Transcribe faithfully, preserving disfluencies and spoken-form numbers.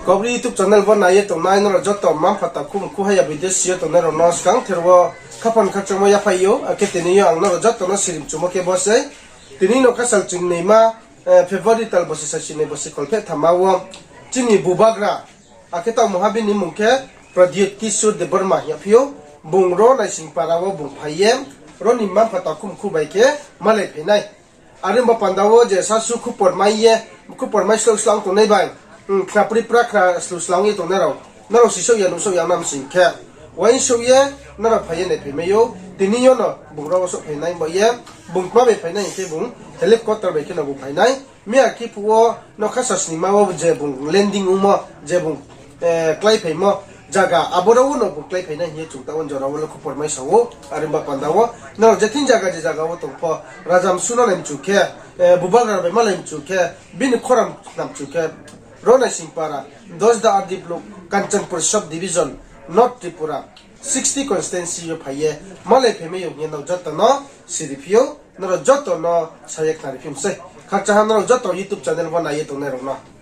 Kaubru YouTube channel bo nai ye tongnai nrao joto mma-mpha takhu mkhu haya bidesi yo tongnai rao no skangther wo khaphang khakchangmo yaphai ou, akhe tini yo ang nrao joto no sirimchumo khe bo sei. Tini no khasal chingnaima, eh, February tal bosi saisinoi bosi kholpheh thamma wo chini bubagra, akhe taoh mungha bini mmung khe Pradyot Kishore Debbarma hing yaphi ou, bung ro Naisingpara wo bung phai ye, ro ni mma-mpha takhu mkhu bai khe malai phai nai. Are ong ba panda wo je sasu khupor mai ye, khupor mai slouh slang tongnai bai, hmm, khnapri pra khna slouh slang ye tongnai rao, nrao sisouh ya nuhsouh ya nam sing khe, uaingsouh ye nrao phai ye naiphaimai ou, tini yo no bung ro wo souhphai nai ba ye, bung tma bai phai nai hing khe bung helicopter bai khe no bung phai nai. Miya khe phuh wo no khasa sningma wo je bung landing ongmo, je bung, eh, kláiphaimo zaga, aboro wo no bung kláiphai nai hing ye chung taoh wo jora wo le khupor mai sa ou. Are ong ba panda wo nrao je thing zaga je zaga wo tong pho, raja msu no nai mchu khe, eh, bubagra bai malai mchu khe, bini khorang khna mchu khe, ro Naisingpara, Dasda R D block, Kanchanpur sub division, North Tripura, sixty constituency yo phai ye malai phaimai ou hing ye nrao joto no siriphi ou, nrao joto no sa ye khnariphi mi sei. Khakchangha nrao joto YouTube channel bo nai ye tongnai rao no.